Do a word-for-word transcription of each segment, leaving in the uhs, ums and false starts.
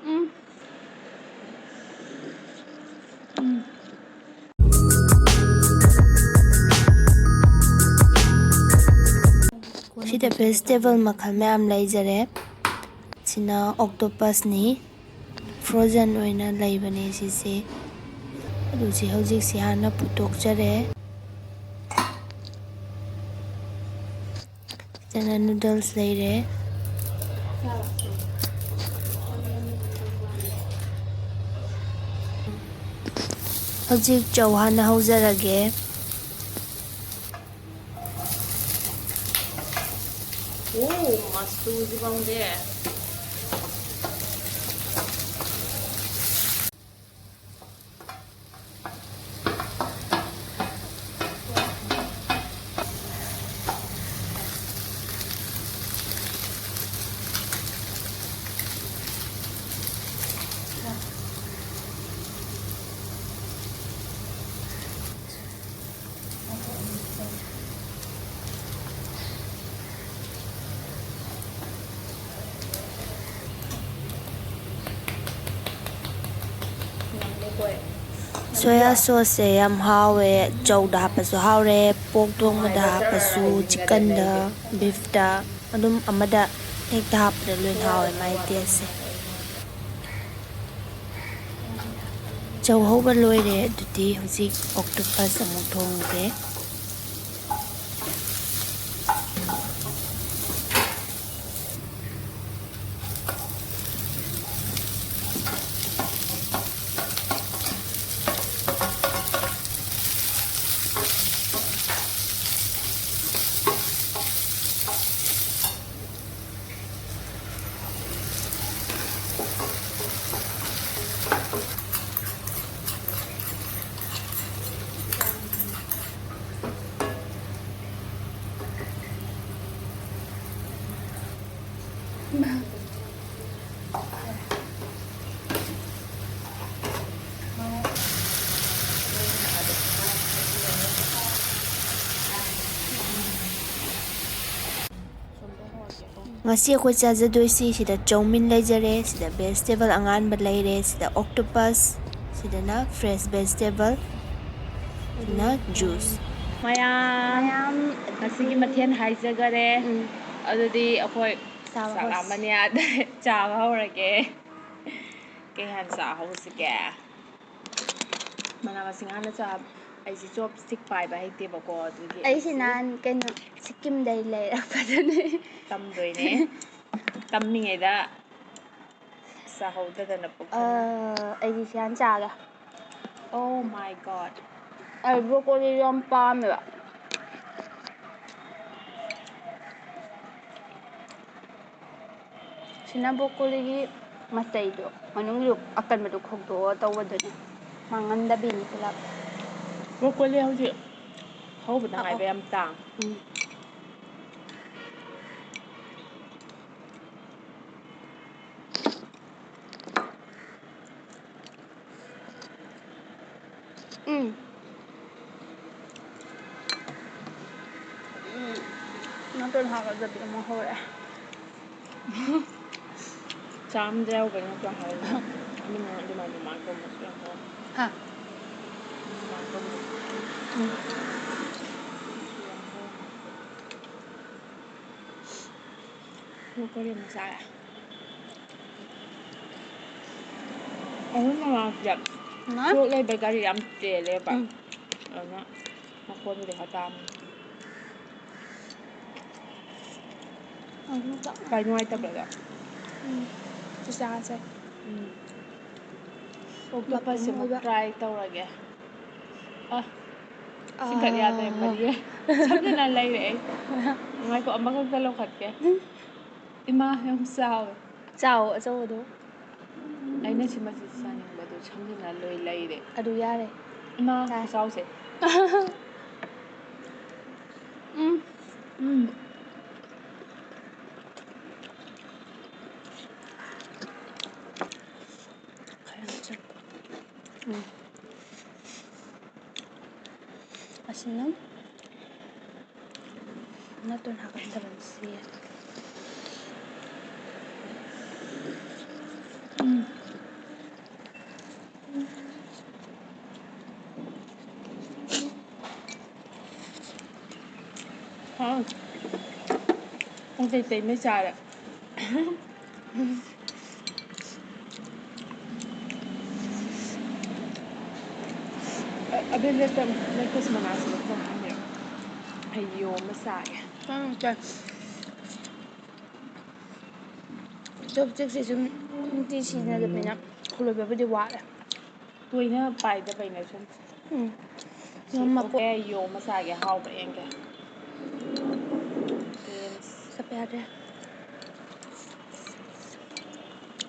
ꯎꯝ꯫ ꯎꯝ꯫ ꯁꯤꯗ vegetable ꯃꯈꯜ ꯃꯌꯥꯝ ꯂꯩꯖꯔꯦ꯫ ꯁꯤꯅ octopusꯅꯤ꯫ Frozen ꯑꯣꯏꯅ ꯂꯩꯕꯅꯦ ꯁꯤꯁꯦ꯫ ꯑꯗꯨ ꯁꯤ ꯍꯧꯖꯤꯛꯁꯤ ꯍꯥꯟꯅ ꯐꯨꯠꯇꯣꯛꯆꯔꯦ꯫ ꯁꯤꯗꯅ noodles ꯂꯩꯔꯦ꯫ ꯍꯧꯖꯤꯛ ꯆꯧ ꯍꯥꯟꯅ ꯍꯧꯖꯔꯒꯦ꯫ ꯑꯣ, ꯃꯆꯨꯁꯤ ꯈꯪꯗꯦ꯫ Soya sauceꯁꯦ ꯌꯥꯝ ꯍꯥꯎꯋꯦ꯫ ꯆꯧꯗ ꯍꯥꯞꯄꯁꯨ ꯍꯥꯎꯔꯦ, ꯄꯣꯛ ꯊꯣꯡꯕꯗ ꯍꯥꯞꯄꯁꯨ, chickenꯗ, beefꯇ, ꯑꯗꯨꯝ ꯑꯃꯗ ꯍꯦꯛꯇ ꯍꯥꯞꯄꯗ ꯂꯣꯏ ꯍꯥꯎꯋꯦ ꯃꯥꯏ tasteꯁꯦ꯫ ꯆꯧ ꯍꯧꯕ ꯂꯣꯏꯔꯦ꯫ ꯑꯗꯨꯗꯤ ꯍꯧꯖꯤꯛ octopus ꯑꯃꯨꯛ ꯊꯣꯡꯉꯒꯦ꯫ ꯉꯁꯤ ꯑꯩꯈꯣꯏ ꯆꯥꯖꯗꯣꯏꯁꯤ ꯁꯤꯗ ꯆꯧꯃꯤꯟ ꯂꯩꯖꯔꯦ, ꯁꯤꯗ vegetable ꯑꯉꯥꯟꯕ ꯂꯩꯔꯦ, ꯁꯤꯗ octopus, ꯁꯤꯗꯅ fresh vegetable, ꯁꯤꯅ juice꯫ ꯃꯌꯥꯝ, ꯃꯌꯥꯝ, ꯉꯁꯤꯒꯤ ꯃꯊꯦꯜ ꯍꯥꯏꯖꯈꯔꯦ꯫ ꯎꯝ꯫ ꯑꯗꯨꯗꯤ ꯑꯩꯈꯣꯏ ꯆꯥꯕ ꯆꯥꯛ ꯍꯧꯔꯁꯤ꯫ ꯂꯥꯝꯃꯅꯤ, ꯑꯗ ꯆꯥꯕ ꯍꯧꯔꯒꯦ꯫ ꯀꯩ ꯍꯥꯟꯅ ꯆꯥꯍꯧꯁꯤꯒꯦ? ꯃꯅꯥ ꯃꯁꯤꯡ ꯍꯥꯟꯅ ꯆꯥ-, ꯑꯩꯁꯤ chopstick ꯄꯥꯏꯕ ꯍꯩꯇꯦꯕꯀꯣ, ꯑꯗꯨꯒꯤ ꯑꯩꯁꯤ ꯑꯩꯁꯤ ꯅꯍꯥꯟ ꯀꯩꯅꯣ ꯁꯤꯛꯀꯤꯝꯗꯩ ꯂꯩꯔꯛꯄꯗꯨꯅꯦ꯫ ꯇꯝꯗꯣꯏꯅꯦ꯫ ꯇꯝꯃꯤꯉꯩꯗ ꯆꯥꯍꯧꯗꯗꯅ ꯄꯣꯛꯁꯟꯅ꯫ ꯑ, ꯑꯩꯗꯤ ꯁꯤ ꯍꯥꯟꯅ ꯆꯥꯒꯦ꯫ Oh my God꯫ ꯑꯩ broccoli ꯌꯥꯝ ꯄꯥꯝꯃꯦꯕ꯫ ꯁꯤꯅ broccoliꯒꯤ ꯃꯆꯩꯗꯣ, ꯃꯅꯨꯡꯒꯤ ꯑꯀꯟꯕꯗꯣ ꯈꯣꯛꯇꯣꯛꯑ ꯇꯧꯕꯗꯨꯅꯦ꯫ ꯃꯥꯡꯍꯟꯗꯕꯤꯅꯤ ꯄꯨꯂꯞ꯫ Broccoli ꯍꯧꯖꯤꯛ ꯍꯧꯕꯗ ꯑ, ꯑ꯫ ꯉꯥꯏꯕ ꯌꯥꯝ ꯇꯥꯡ꯫ ꯎꯝ꯫ ꯎꯝ꯫ ꯎꯝ꯫ ꯅꯥꯇꯣꯟ ꯍꯥꯒꯠꯆꯕꯤ ꯑꯃ ꯍꯧꯔꯛꯑꯦ꯫ ꯆꯥꯝꯗ ꯌꯥꯎꯕꯩ ꯅꯠꯇ꯭ꯔꯣ ꯍꯥꯏꯔꯤꯗꯣ? ꯑꯗꯨꯃꯥꯏꯅ, ꯑꯗꯨꯃꯥꯏꯅ ꯃꯥꯡ ꯇꯧꯕꯁꯨ ꯌꯥꯝ ꯍꯧꯔꯦ꯫ ꯍꯥ? ꯃꯥꯡ ꯇꯧꯕꯁꯨ꯫ ꯎꯝ꯫ ꯀꯣꯀꯔꯤ ꯑꯃ ꯆꯥꯔꯦ꯫ ꯑꯍꯨꯝ ꯃꯃꯥꯡꯁꯤꯗ ꯉꯥ? ꯁꯣꯛ ꯂꯩꯕ ꯒꯥꯔꯤ ꯌꯥꯝ ꯆꯦꯜꯂꯦꯕ꯫ ꯎꯝ꯫ ꯑꯗꯨꯅ ꯃꯈꯣꯟꯕꯨꯗꯤ ꯈꯔ ꯇꯥꯔꯝꯃꯅꯤ꯫ ꯑꯍꯨꯝ ꯆꯥ-, ꯀꯥꯏ ꯅꯨꯡꯉꯥꯏꯇꯕ꯭ꯔꯥ ꯑꯗꯣ? ꯎꯝ꯫ ꯆꯥꯁꯦ꯫ ꯎꯝ꯫ ꯑꯣꯛꯇꯣꯄꯁꯁꯦ ꯃꯄꯨꯝ ꯑꯃꯨꯛ ꯑꯣꯏꯕ꯫ Try ꯇꯧꯔꯒꯦ꯫ ꯑ, ꯆꯤꯡꯈꯠ ꯌꯥꯗ꯭ꯔꯦ, ꯑꯥ꯫ ꯃꯔꯤꯌꯦ꯫ ꯁꯝꯗꯅ ꯂꯩꯔꯦ ꯑꯩ꯫ ꯉꯥꯏꯈꯣ, ꯑꯃꯈꯛꯇ ꯂꯧꯈꯠꯀꯦ꯫ ꯏꯃꯥ, ꯌꯥꯝ ꯆꯥꯎꯋꯦ꯫ ꯆꯥꯎ, ꯑꯆꯧꯕꯗꯣ꯫ ꯑꯩꯅ ꯁꯤꯃꯁꯤ ꯆꯥꯅꯤꯡꯕꯗꯣ ꯁꯝꯗꯅ ꯂꯣꯏ ꯂꯩꯔꯦ꯫ ꯑꯗꯨ ꯌꯥꯔꯦ꯫ ꯏꯃꯥ, ꯌꯥꯔꯦ꯫ ꯈꯨꯆꯥꯎꯁꯦ꯫ ꯎꯝ꯫ ꯎꯝ꯫ ꯎꯝ꯫ ꯑꯁꯤꯅ ꯅꯥꯇꯣꯟ ꯍꯥꯒꯠꯆꯕꯁꯤ꯫ ꯀꯩꯀꯩ ꯃꯩ ꯆꯥꯔꯦ? ꯑ-, ꯑꯕꯦꯟ ꯂꯦꯞꯇ-, ꯂꯦꯞꯇꯁꯤ ꯃꯅꯥꯁꯤꯗ ꯆꯪꯍꯟꯕꯤꯔꯣ꯫ ꯑꯩ ꯌꯣ ꯑꯃ ꯆꯥꯒꯦ꯫ ꯆꯥꯔꯨ ꯆꯥ꯫ ꯆꯣꯞꯁ꯭ꯇꯤꯛꯁꯦ ꯁꯨꯝ ꯅꯨꯡꯇꯤ ꯁꯤꯖꯤꯟꯅꯗꯕꯅꯤꯅ ꯈꯨꯂꯣꯏꯕꯕꯨꯗꯤ ꯋꯥꯠꯂꯦ꯫ ꯇꯣꯏꯅ ꯄꯥꯏꯗꯕꯩꯅꯦ ꯁꯨꯝ꯫ ꯎꯝ꯫ ꯁꯤ ꯌꯣꯝꯃꯛꯄ꯫ ꯑꯣꯀꯦ, ꯌꯣꯝ ꯃꯆꯥꯒꯤ ꯍꯥꯎꯕ꯭ꯔꯥ ꯌꯦꯡꯒꯦ꯫ ꯆꯠꯄ ꯌꯥꯗ꯭ꯔꯦ꯫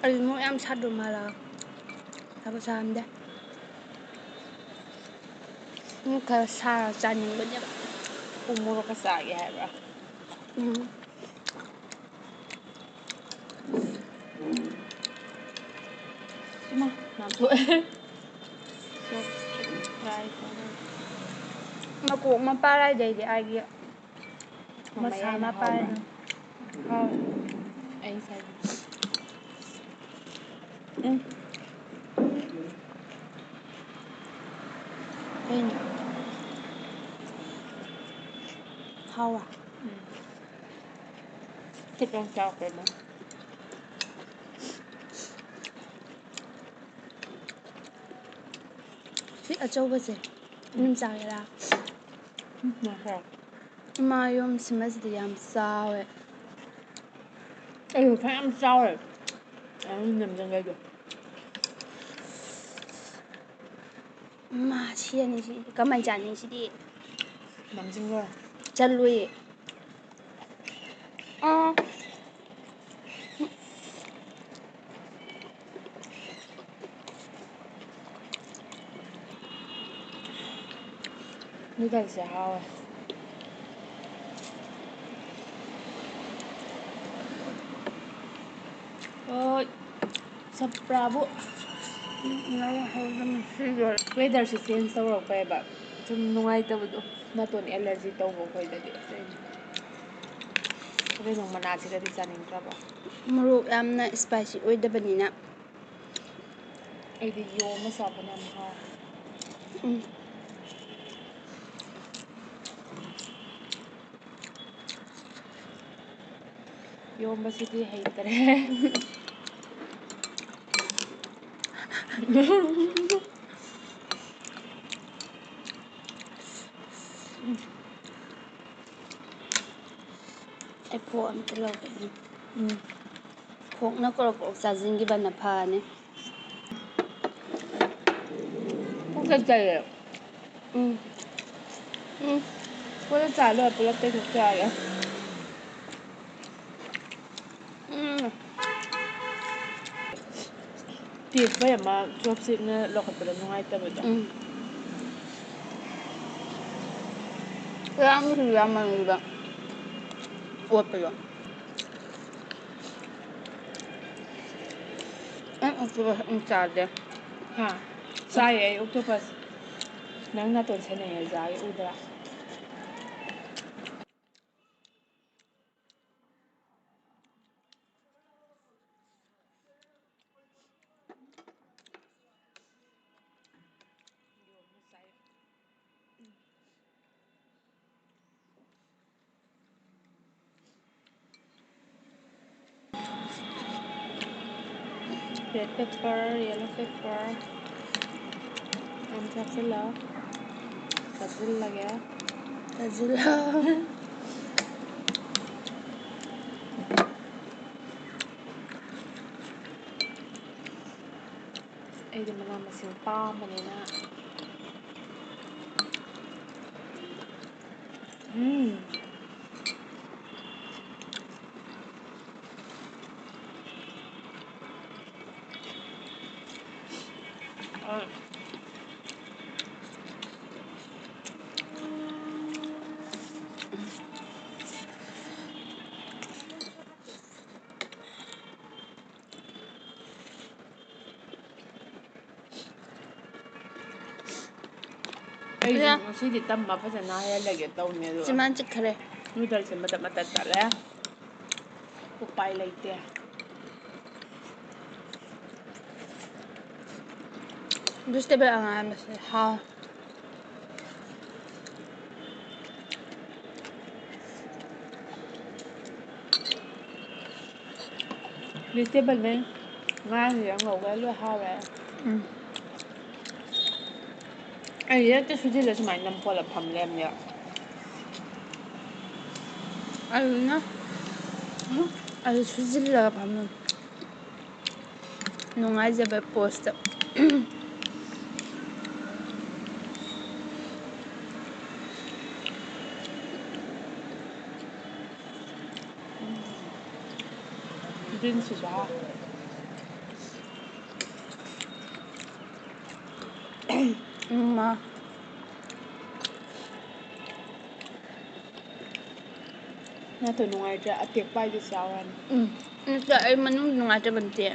ꯑꯩ ꯃꯣꯔꯣꯛ ꯌꯥꯝ ꯁꯥꯗ꯭ꯔꯣ ꯃꯥꯜꯂꯒ? ꯁꯥꯕ ꯁꯥꯍꯟꯗꯦ꯫ ꯎꯝ, ꯈꯔ ꯁꯥꯔ ꯆꯥꯅꯤꯡꯕꯅꯦꯕ꯫ ꯎ ꯃꯣꯔꯣꯛꯀ ꯆꯥꯒꯦ ꯍꯥꯏꯕ꯭ꯔꯥ? ꯎꯝ꯫ ꯏꯃꯥ, ꯅꯥꯟꯊꯣꯛꯑꯦ꯫ ꯃꯀꯣꯛ ꯃꯄꯥ ꯂꯥꯏꯗꯩꯗꯤ ꯑꯩꯒꯤ ꯃꯁꯥ ꯃꯌꯥꯏꯅ ꯃꯄꯥ ꯍꯥꯎꯕ꯫ ꯍꯥꯎꯋꯦ꯫ ꯑꯩ ꯉꯁꯥꯏ ꯎꯝ꯫ ꯀꯩꯅꯣ? ꯍꯥꯎꯕ꯭ꯔꯥ? ꯎꯝ꯫ ꯈꯤꯇꯪ ꯆꯥꯎꯈ꯭ꯔꯦ ꯑꯗꯨꯝ꯫ ꯁꯤ ꯑꯆꯧꯕꯁꯦ ꯑꯗꯨꯝ ꯆꯥꯒꯦꯔꯥ? ꯎꯝ, ꯌꯥꯝ ꯍꯥꯎ꯫ ꯏꯃꯥ, ꯌꯣꯝ ꯁꯤꯃꯁꯤꯗꯤ ꯌꯥꯝ ꯆꯥꯎꯋꯦ꯫ ꯑꯩꯁꯨ ꯐꯅꯌꯥꯝ ꯆꯥꯎꯋꯦ꯫ ꯑꯗꯨꯝ ꯅꯝꯖꯪꯒꯩꯗꯣ꯫ ꯃꯥ ꯁꯤ ꯑꯅꯤꯁꯤ ꯀꯃꯥꯏꯅ ꯆꯥꯅꯤ ꯁꯤꯗꯤ? ꯅꯝꯖꯤꯟꯈ꯭ꯔꯣ꯫ ꯆꯜꯂꯨꯏ꯫ ꯑꯥ꯫ ꯅꯨꯗꯜꯁꯁꯦ ꯍꯥꯎꯋꯦ꯫ ꯍꯣꯏ꯫ ꯆꯝꯄ꯭ꯔꯥꯕꯨ꯫ ꯎꯝ, ꯉꯥꯔꯤ ꯍꯧꯔꯒ ꯃꯤꯛꯁꯤꯗ꯫ Weatherꯁꯦ change ꯇꯧꯔꯛꯄꯩꯕ ꯁꯨꯝ ꯅꯨꯡꯉꯥꯏꯇꯕꯗꯣ, ꯅꯥꯇꯣꯟ allergy ꯇꯧꯕ ꯑꯩꯈꯣꯏꯗꯗꯤ꯫ ꯑꯗꯨꯏꯅꯦ꯫ ꯀꯩꯅꯣ ꯃꯅꯥꯁꯤꯒꯗꯤ ꯆꯥꯅꯤꯡꯗ꯭ꯔꯕ꯫ ꯃꯣꯔꯣꯛ ꯌꯥꯝꯅ spicy ꯑꯣꯏꯗꯕꯅꯤꯅ꯫ ꯑꯩꯗꯤ ꯌꯣ ꯑꯃ ꯆꯥꯕꯅ ꯌꯥꯝ ꯍꯥꯎꯋꯦ꯫ ꯎꯝ꯫ ꯌꯣꯝꯕꯁꯤꯗꯤ ꯍꯩꯇꯔꯦ꯫ ꯑꯩ ꯐꯣꯛ ꯑꯝꯇ ꯂꯧꯒꯦ꯫ ꯎꯝ꯫ ꯐꯣꯛꯅ ꯀ꯭ꯔꯣꯛ ꯀ꯭ꯔꯣꯛ ꯆꯥꯁꯤꯟꯈꯤꯕꯅ ꯐꯅꯤ꯫ ꯄꯨꯛ ꯊꯟꯖꯜꯂꯦ꯫ ꯎꯝ꯫ ꯎꯝ꯫ ꯄꯨꯂꯞ ꯆꯥ ꯂꯣꯏꯔ ꯄꯨꯂꯞ ꯇꯩꯊꯣꯛ ꯌꯥꯔꯦ꯫ ꯎꯝ꯫ ꯇꯦꯛꯄꯩ ꯑꯃ ꯆꯣꯞꯁ꯭ꯇꯤꯛꯅ ꯂꯧꯈꯠꯄꯗ ꯅꯨꯡꯉꯥꯏꯇꯕꯗꯣ꯫ ꯎꯝ꯫ ꯌꯥꯝꯁꯨ ꯌꯥꯝꯃꯟꯕ ꯑꯣꯠꯄꯗꯣ꯫ ꯑꯩ octopus ꯑꯃꯨꯛ ꯆꯥꯗꯦ꯫ ꯍꯥ? ꯆꯥꯏꯌꯦ ꯑꯩ octopus꯫ ꯅꯪ ꯅꯥꯇꯣꯟ ꯁꯦꯟꯅꯩ ꯍꯥꯏ ꯆꯥꯒꯦ ꯎꯗ꯭ꯔꯥ? Red pepper, yellow pepper, ꯌꯥꯝ ꯊꯥꯛꯆꯤꯜꯂꯣ꯫ ꯊꯥꯛꯆꯤꯜꯂꯒꯦ꯫ ꯊꯥꯛꯆꯤꯜꯂꯣ꯫ ꯑꯩꯗꯤ ꯃꯅꯥ ꯃꯁꯤꯡ ꯄꯥꯝꯕꯅꯤꯅ꯫ ꯎꯝ꯫ ꯑ꯫ ꯑꯩꯁꯨ ꯌꯥ꯫ ꯉꯁꯤꯗꯤ ꯇꯝꯕ ꯐꯖꯅ ꯍꯩꯍꯜꯂꯒꯦ ꯇꯧꯅꯦ ꯑꯗꯨꯒ ꯆꯤꯝꯕꯥꯟ ꯆꯤꯛꯈꯔꯦ꯫ Noodleꯁꯦ ꯃꯇꯠ ꯃꯇꯠ ꯇꯠꯂꯦ꯫ ꯎꯄꯥꯏ ꯂꯩꯇꯦ꯫ Vegetable ꯑꯉꯥꯟꯕꯁꯦ ꯍꯥꯎ꯫ Vegetable ꯅꯦ꯫ ꯉꯥꯁꯦ ꯌꯥꯝ ꯉꯧꯕ ꯂꯣꯏ ꯍꯥꯎꯔꯦ꯫ ꯎꯝ꯫ ꯑꯩ ꯍꯦꯛꯇ ꯁꯨꯖꯤꯜꯂ ꯁꯨꯃꯥꯏꯅ ꯅꯝ ꯈꯣꯠꯂ ꯐꯝ ꯂꯩꯔꯝꯅꯦꯕ꯫ ꯑꯗꯨꯅ ꯑꯗꯨ ꯁꯨꯖꯤꯜꯂꯒ ꯐꯝꯃꯦ꯫ ꯅꯨꯡꯉꯥꯏꯖꯕ ꯄꯣꯁꯇ꯫ ꯕꯤꯟꯁꯁꯤꯁꯨ ꯍꯥꯎ꯫ ꯎꯝ, ꯃꯥ꯫ ꯅꯠꯇ꯭ꯔ ꯅꯨꯡꯉꯥꯏꯇ꯭ꯔꯦ, ꯑꯇꯦꯛꯄ ꯍꯥꯏꯗꯨ ꯆꯥꯎ ꯍꯥꯏꯅꯤ꯫ ꯎꯝ꯫ ꯅꯠꯇ꯭ꯔ ꯑꯩ ꯃꯅꯨꯡ ꯅꯨꯡꯉꯥꯏꯇꯕ ꯅꯠꯇꯦ꯫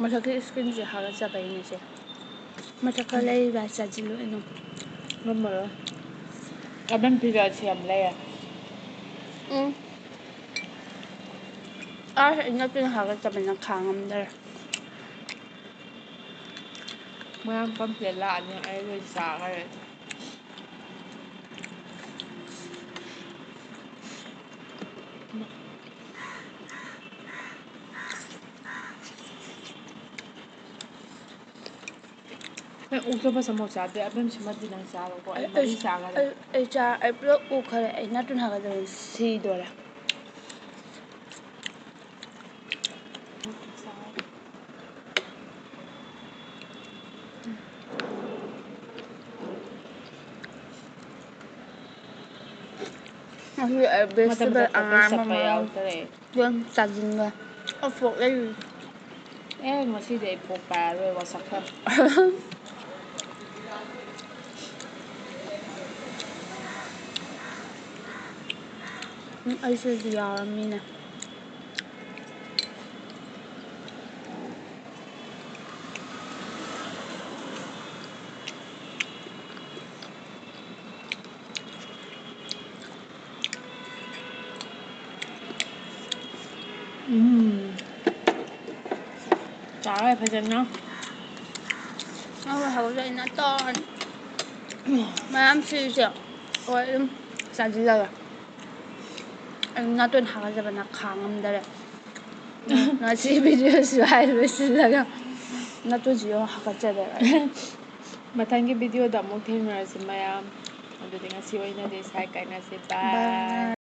ꯃꯊꯛꯀꯤ skinꯁꯦ ꯍꯥꯒꯠꯆꯕꯩꯅꯦ ꯁꯦ꯫ ꯃꯊꯛ ꯈꯔ ꯂꯩꯔꯤꯕ ꯆꯥꯁꯤꯜꯂꯨ ꯑꯗꯨꯝ꯫ ꯉꯝꯃꯔꯣꯏ꯫ ꯑꯗꯨꯝ ꯐꯤꯒꯔ ꯁꯦꯝ ꯂꯩꯔꯦ꯫ ꯎꯝ꯫ ꯑꯥ, ꯑꯩ ꯅꯠꯇꯅ ꯍꯥꯒꯠꯆꯕꯅ ꯈꯥꯡ ꯉꯝꯗꯔꯦ꯫ ꯃꯌꯥꯝ complain ꯂꯥꯛꯑꯅꯤ, ꯑꯩ ꯂꯣꯏ ꯆꯥꯈꯔꯦ꯫ ꯅꯪ ꯑꯣꯛꯇꯣꯄꯁ ꯑꯃꯐꯥꯎ ꯆꯥꯗꯦ, ꯑꯕꯦꯝ ꯁꯤꯃꯗꯤ ꯅꯪ ꯆꯥꯔꯣꯀꯣ, ꯑꯩ ꯑꯩ, ꯃꯔꯤ ꯑꯩ, ꯆꯥꯈꯔꯦ꯫ ꯑꯩ, ꯑꯩ ꯆꯥ-, ꯑꯩ ꯄꯨꯂꯞ ꯑꯣꯛꯈꯔꯦ, ꯑꯩ ꯅꯥꯇꯣꯟ ꯍꯥꯒꯠꯆꯕꯅ ꯁꯤꯗꯣꯔꯦ꯫ ꯉꯁꯤ ꯑꯩ ꯃꯇꯝ vegetable ꯆꯠꯄꯗ ꯑꯉꯥꯡꯕ ꯆꯠꯄ ꯃꯔꯣꯏ ꯌꯥꯎꯗ꯭ꯔꯦ꯫ ꯌꯥꯝ ꯆꯥꯅꯤꯡꯉꯦ꯫ ꯑꯩ fork ꯂꯩꯔꯨꯏ꯫ ꯑꯦ, ꯉꯁꯤꯗꯤ ꯑꯩ fork ꯄꯥꯏꯔꯔꯣꯏ, ꯋꯥꯁꯛꯈ꯭ꯔꯦ꯫ ꯎꯝ, ꯑꯩꯁꯨ ꯑꯗꯨ ꯌꯥꯎꯔꯝꯃꯤꯅꯦ꯫ ꯎꯝ꯫ ꯆꯥꯔꯦ ꯐꯖꯅ꯫ ꯑꯩ ꯍꯧꯖꯤꯛ ꯑꯩꯅ ꯇꯧꯔꯅꯤ꯫ ꯃꯌꯥꯝ ꯁꯤꯁꯦ ꯍꯣꯏ ꯑꯗꯨꯝ ꯆꯥꯁꯤꯜꯂꯒ ꯑꯩ ꯅꯥꯇꯣꯟ ꯍꯥꯒꯠꯆꯕꯅ ꯈꯥꯡ ꯉꯝꯗꯔꯦ꯫ ꯉꯁꯤ ꯚꯤꯗꯤꯑꯣꯁꯨ ꯍꯥꯏ ꯂꯣꯏꯁꯤꯜꯂꯒ ꯅꯠꯇ꯭ꯔꯁꯨ ꯌꯦꯡꯉꯣ ꯍꯥꯀꯠꯆꯗꯕ꯫ ꯃꯊꯪꯒꯤ ꯚꯤꯗꯤꯑꯣꯗ ꯑꯃꯨꯛ ꯊꯦꯡꯅꯔꯁꯤ ꯃꯌꯥꯝ꯫ ꯑꯗꯨꯗꯤ ꯉꯁꯤ ꯑꯣꯏꯅꯗꯤ ꯁ꯭ꯋꯥꯏ ꯀꯥꯏꯅꯁꯤ꯫ ꯕꯥꯏ꯫